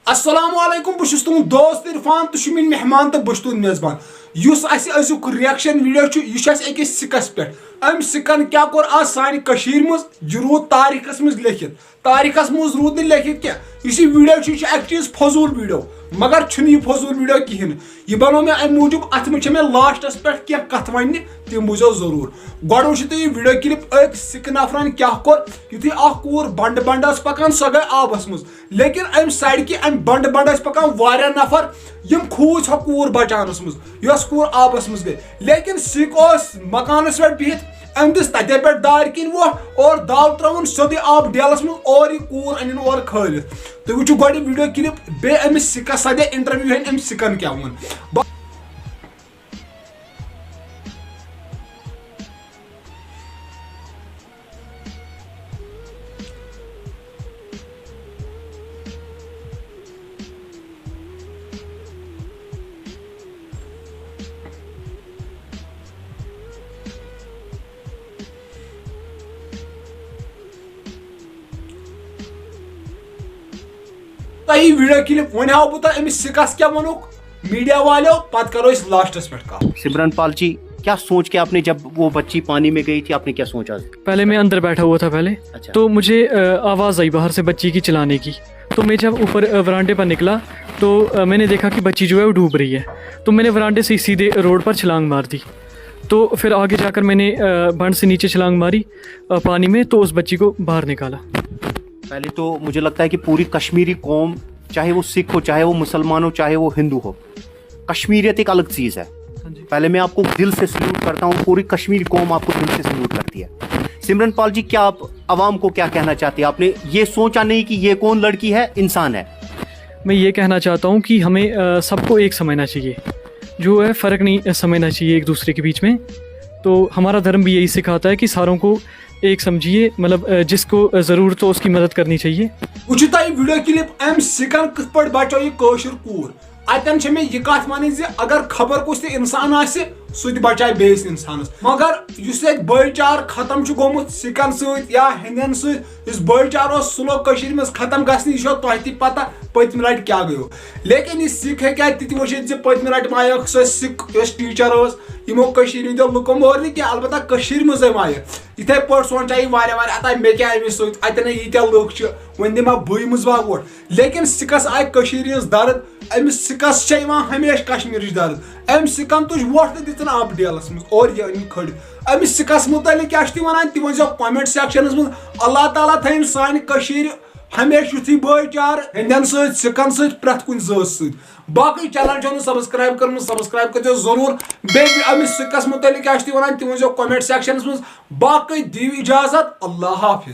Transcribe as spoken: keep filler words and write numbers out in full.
السلام علیکم، بہٕ چھُس تُہُنٛد دوست عرفان، تُہۍ چھِو میٲنۍ مہمان تہٕ بہٕ چھُس تُہُنٛد میزبان۔ یُس اَسہِ أزیُک reaction video چھُ، یہِ چھُ اَسہِ أکِس سِکَس پٮ۪ٹھ۔ أمۍ سِکَن کیٛاہ کوٚر آز سانہِ کٔشیٖرِ منٛز، یہِ روٗد تاریٖخَس منٛز لیکھِتھ۔ تاریٖخَس منٛز روٗد نہٕ لیکھِتھ کینٛہہ۔ یُس یہِ video چھُ، یہِ چھُ اَکہِ چیٖز فضوٗل video، مگر چھُنہٕ یہِ فضوٗل video کِہیٖنۍ۔ یہِ بَنوو مےٚ اَمہِ موٗجوٗب، اَتھ منٛز چھےٚ مےٚ lastس پٮ۪ٹھ کینٛہہ کَتھٕ وَننہِ، تِم بوٗزِو ضروٗر۔ گۄڈٕ وٕچھِو تُہۍ یہِ video clip، أکۍ سِکہٕ نفرَن کیٛاہ کوٚر۔ یُتھُے اَکھ کوٗر بنٛڈٕ بنٛڈٕ ٲس پَکان، سۄ گٔے آبَس منٛز۔ لیکن امہِ سایڈٕ کہِ امہِ بنڈٕ بنڈٕ ٲسۍ پکان واریاہ نفر، یِم کھوٗژ ہۄ کوٗر بچاونس منٛز، یۄس کوٗر آبس منٛز گٔے۔ لیکن سِکھ اوس مکانس پٮ۪ٹھ بِہِتھ، أمۍ دِژ تتھے پٮ۪ٹھ دارِ کِنۍ وۄٹھ اور داو ترٲوٕن سیوٚدُے آب ڈیلس منٛز اور یہِ کوٗر أنِن اورٕ کھٲلِتھ۔ تُہۍ وٕچھِو گۄڈٕ video clip، بیٚیہِ أمِس سِکس سۭتۍ interview ہن أمۍ سِکن کیٛاہ ووٚن۔ تۄہہِ یہِ video clip وۄنۍ ہاوٕ بہٕ تۄہہِ أمِس سِکَس کیٛاہ وَنُکھ میٖڈیا والیو، پَتہٕ کَرو أسۍ lastس پٮ۪ٹھ کَتھ۔ सिमरन पाल जी, क्या सोच के आपने, जब वो बच्ची पानी में गई थी, आपने क्या सोचा? पहले मैं अंदर बैठा हुआ था पहले। अच्छा। तो मुझे अ, आवाज़ आई बाहर से बच्ची की चिल्लाने की। तो मैं जब ऊपर अ, वरांडे पर निकला तो अ, मैंने देखा कि बच्ची जो है वो डूब रही है। तो मैंने वरांडे से ही सीधे रोड पर छलांग मार दी। तो फिर आगे जाकर मैंने अ, बंड से नीचे छलांग मारी अ, पानी में, तो उस बच्ची को बाहर निकाला। पहले तो मुझे लगता है कि पूरी कश्मीरी कौम, चाहे वो सिख हो, चाहे वो मुसलमान हो, चाहे वो हिंदू हो, कश्मीरियत एक अलग चीज़ है। पहले मैं आपको दिल से सल्यूट करता हूँ, पूरी कश्मीरी कौम आपको दिल से सल्यूट करती है। सिमरन पाल जी, क्या आप आवाम को क्या कहना चाहते हैं? आपने ये सोचा नहीं कि ये कौन लड़की है, इंसान है। मैं ये कहना चाहता हूँ कि हमें अ, सबको एक समझना चाहिए, जो है फ़र्क नहीं समझना चाहिए एक दूसरे के बीच में। तो हमारा धर्म भी यही सिखाता है कि सारों को एक समझिए, मतलब अ, जिसको ज़रूरत हो उसकी मदद करनी चाहिए। وٕچھِو تۄہہِ video clip، أمۍ سِکَن کِتھ پٲٹھۍ بچٲو یہِ کٲشِر کوٗر۔ اتٮ۪ن چھےٚ مےٚ یہِ کتھ ونٕنۍ زِ اگر خبر کُس تہِ انسان آسہِ، سُہ تہِ بچایہِ بیٚیِس انسانس، مگر یُس ییٚتہِ بٲے چارٕ ختم چھُ گوٚمُت سِکن سۭتۍ یا ہیٚندٮ۪ن سۭتۍ، یُس بٲے چارٕ اوس سُہ لوٚگ کٔشیٖرِ منٛز ختم گژھنہِ، یہِ چھو تۄہہِ تہِ پتہ پٔتمہِ لٹہِ کیٛاہ گٔیو۔ لیکن یہِ سِکھ ہیٚکہِ اتہِ تہِ تہِ وٕچھِتھ زِ پٔتمہِ لٹہِ مایٲکھ سۄ سِکھ یۄس ٹیٖچر ٲس، یِمو کٔشیٖرِ ہٕنٛدیو لُکو مور نہٕ کینٛہہ، البتہ کٔشیٖرِ منٛزے مایہِ۔ یِتھے پٲٹھۍ سونٛچایہِ واریاہ واریاہ، اتھ آیہِ مےٚ کیٛاہ أمِس سۭتۍ، اتٮ۪ن ہے ییٖتیٛاہ لُکھ چھِ، وۄنۍ دِمہٕ ہا بٕے مٕژ وۄٹھ۔ لیکن سِکس آیہِ کٔشیٖرِ ہٕنٛز درد، أمِس سِکس چھےٚ یِوان ہمیشہِ کشمیٖرٕچ درد۔ أمۍ سِکن تُج وۄٹھ تہٕ دِژٕن آب ڈیلس منٛز اور یہِ أنِن کھٔڑِتھ۔ أمِس سِکس مُتعلق کیٛاہ چھِ تُہۍ ونان، تہِ ؤنۍزیو comment sectionس منٛز۔ اللہ تعالیٰ تھٲیِن سانہِ کٔشیٖرِ ہمیشہِ یُتھُے بٲے چار ہیٚندٮ۪ن سۭتۍ، سِکن سۭتۍ، پرٛٮ۪تھ کُنہِ ذٲژ سۭتۍ۔ باقٕے channel چھو نہٕ subscribe کٔرمٕژ، subscribe کٔرۍزیو ضروٗر۔ بیٚیہِ أمِس سِکس مُتعلق کیٛاہ چھِ تُہۍ ونان، تہِ ؤنۍزیو comment sectionس منٛز۔ باقٕے دِیِو اجازت، اللہ حافظ۔